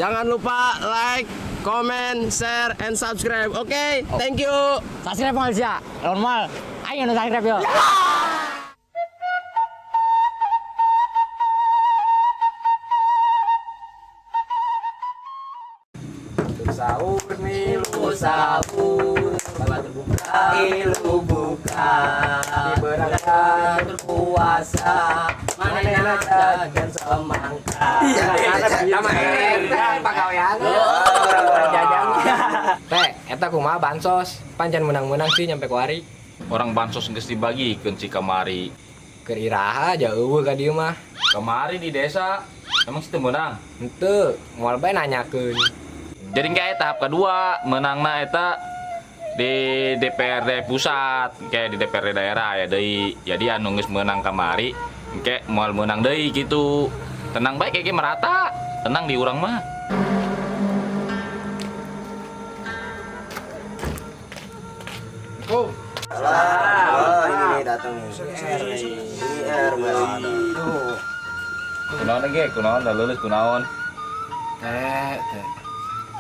Jangan lupa like, comment, share, and subscribe. Oke, thank you. Subscribe Malaysia. Normal. Ayo nu subscribe yo. Sahur milu sahur, batu buka milu buka, berangkat berpuasa, mana jajan semangka. Sama pagawean. Orang-orang jajan. Teh, eta kumaha bansos? Pancen menang-menang sih nyampe kuari. Orang bansos geus dibagikeun si kamari. Keur iraha jauh ka dieu mah. Kamari di desa emang sih teu meunang. Henteu, moal bae nanyakeun. Jadi kayak tahap kedua menangna eta di DPRD pusat, kayak di DPRD daerah ya deui. Jadi anu geus meunang kamari engke moal meunang deui gitu. Tenang bae kayak merata. Tenang di urang mah. Oh, ini nih datang nih. IR, tuh. Kunaon ge, kunaon da leuleus kunaon. Teh, teh.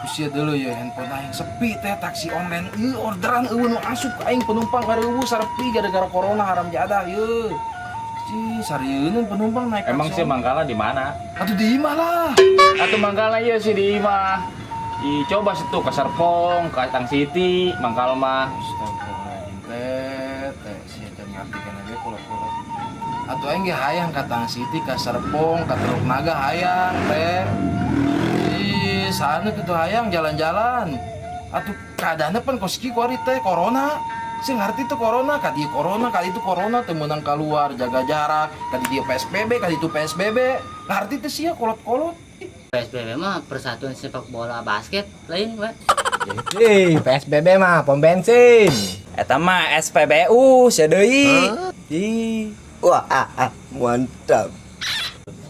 Usia dulu ya handphone aing sepi teh, taksi online ieu orderan eueuh nu asup ka aing, penumpang kareueuh sarepi gara-gara corona, haram jadah ieu. Ci sarieun penumpang naik Emang taksi sih online. mangkala di mana? Atuh di imah lah. Atuh mangkala ieu sih di imah. Ih, coba situ ke Serpong, ke Tang City, mangkal mah. Astagfirullahaladzim, teh, teh, sia can ngarti kana ge kolot-kolot. Atuh aing ge hayang ka Tang City, ka Serpong, ka Teluk Naga hayang teh. Ih, sana kitu hayang jalan-jalan. Atuh keadaannya pan kos kieu kuari teh corona. Sing ngarti tuh corona, ka dieu corona, ka itu corona teu meunang keluar, jaga jarak, ka di dieu PSBB, ka ditu PSBB. Ngarti teh sia kolot-kolot. Ih, PSBB mah Persatuan Sepak Bola Basket lain we. Ih, PSBB mah pom bensin. Eta mah SPBU sia deui. Ih. Wah, ah, ah, mantap.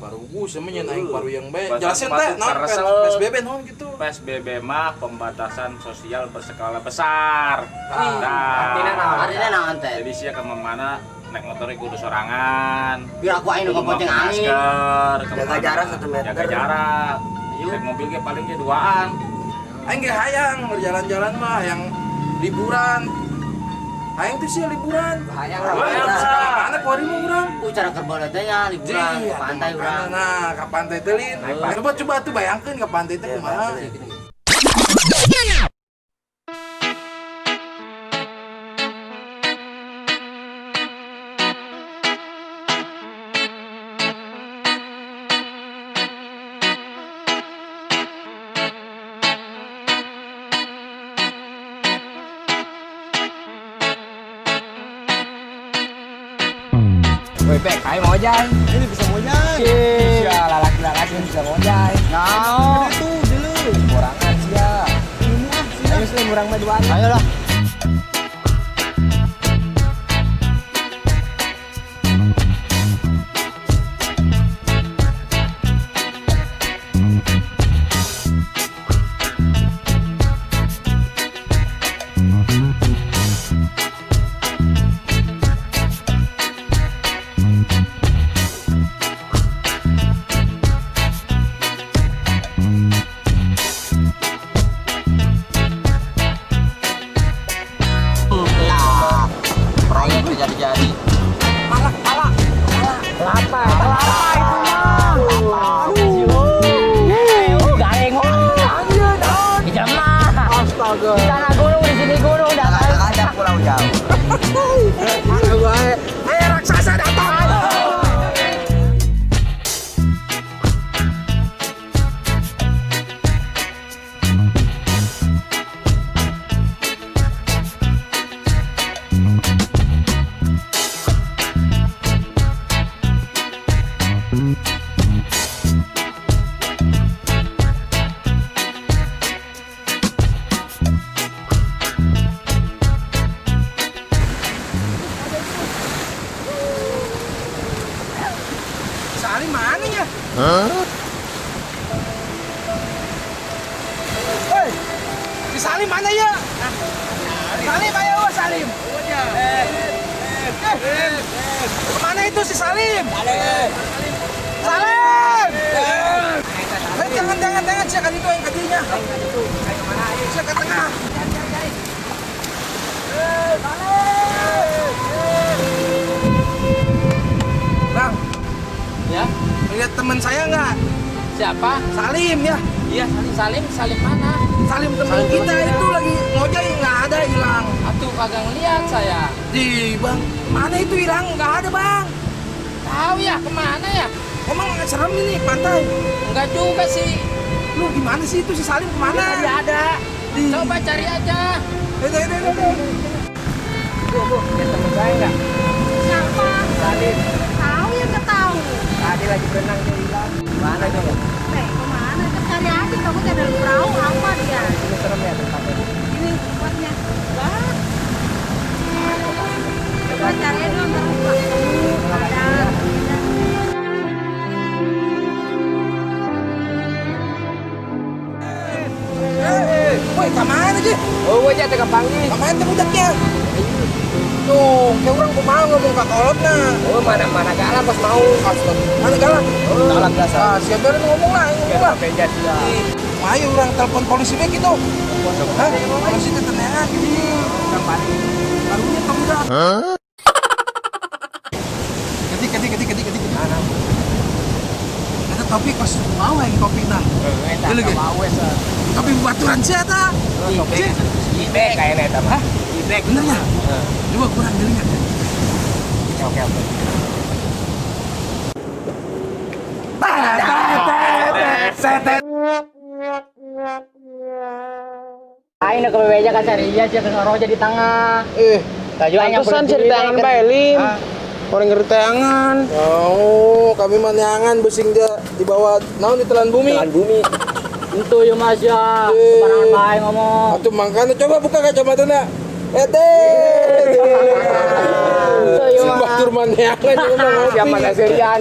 Baru gue semuanya aing baru yang bae. Bahasa Jelasin sepatu teh, naon karesel. PSBB naon gitu. PSBB mah pembatasan sosial berskala besar. Nah, Artinya naon? Artinya naon teh? Jadi sia ke mana naik motornya kudu sorangan. Biar aku aing nu Kudu kabonceng make angin. masker, Jaga kemana. jarak 1 meter. Jaga jarak. Naik mobil ge paling ge duaan. Aing ge hayang berjalan-jalan mah, hayang liburan. Hayang tuh sih liburan. Hayang Hayang lah. mana kuari mah urang. Cara keur bola teh nya liburan ke Iya, pantai urang. Nah, ke pantai teh lin. Coba coba tuh bayangkeun ke pantai teh kumaha. Woi, Bek, ayo mau jai. Ini bisa monyet. Sia, lalaki-lalaki bisa ngojai. Nah, itu dulu. Kurangan sia. Ayo sih murang mah duaan. Ayolah. Proyek jadi-jadi. Kelapa. Kelapa itu mah. Aduh. Garing. Di mah. Astaga. Di sana gunung, di sini gunung. Dah. Ada pulau jauh. Eh, raksasa datang. Salim mana ya? Hei, si Salim mana ya? Salim, ayo Salim. Kemana itu si Salim? Salim! Eh, jangan, jangan, jangan, siapa itu. nya. Sia ke tengah. Bang. Ya. Lihat teman saya nggak? Siapa? Salim ya. Iya, Salim. Salim, Salim mana? Salim teman kita itu lagi ngojek nggak ada, hilang. Atuh kagak ngeliat saya. Di bang, mana itu hilang? Nggak ada bang. Tahu ya kemana ya? Emang serem ini pantai? Enggak juga sih. Lu gimana sih itu si Salim kemana? Tadi ada. Coba cari aja. Itu. Bu, lihat teman saya nggak? Siapa? Salim. Tahu ya nggak tahu. Tadi lagi berenang dia hilang. Mana coba? Kemana? Cari aja, takutnya ada perahu apa dia? Ini serem ya tempatnya. Ini tempatnya. Wah. Coba cari aja dulu, ntar lupa. Ada. Woi, kemana sih? Oh, aja teh kepanggil. Kemana teh budaknya? Tuh, kayak orang kumaha ngomong ke kolotna. Oh, mana-mana galak pas mau. Astaga, mana galak? Galak dasar. Ah, siapa yang ngomong lah, ngomong lah. Beja dia. Ayo orang telepon polisi bae gitu. Hah? Polisi teh tenean gini. Karunya tong dah. Ketik. Mana? Ada topi kos mau yang topi nah. Eta Gila, mau wes. Topi baturan sih eta. Topi ibek kayaknya eta mah. Ibek. Bener ya? Coba kurang jelinya. Oke. Aing ke bebeja kan cari iya sih ke roja di tengah. Pantesan cerita bae Lim. Orang ngerti tangan. Oh, kami manyangan besing dia di bawah naon ditelan bumi. Telan bumi. Itu ya Mas ya. Sembarangan bae ngomong. Atuh mangkana coba buka kacamatana. Ete. Itu ya Mas. Batur manyangan ieu mah ngopi. Siapa naserian?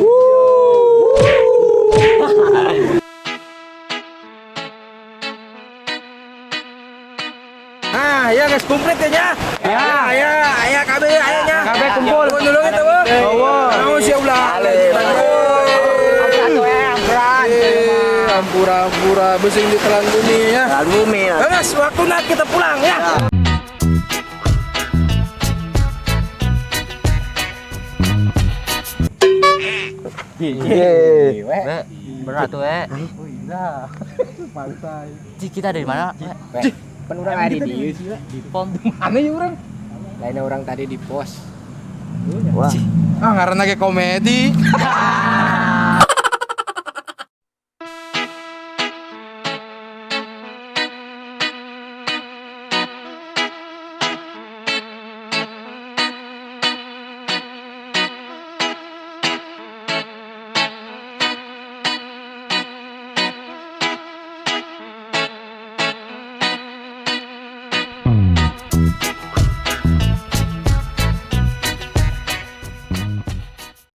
Ah, ya guys, komplit ya nya. Ya, ya, KB ya, nya. KB kumpul. Dulu kita, Bu. Oh, siap lah. Ampura-ampura besing ditelan bumi ya. Telan bumi ya. Guys, waktunya kita pulang ya. Berat tuh, eh. Oh iya. Pantai. Ji, kita dari mana? Pan urang ada di dieu sih, Di pom. Aneh ya orang. Lainnya orang tadi di pos. Wah. Ah, ngaranna ge komedi.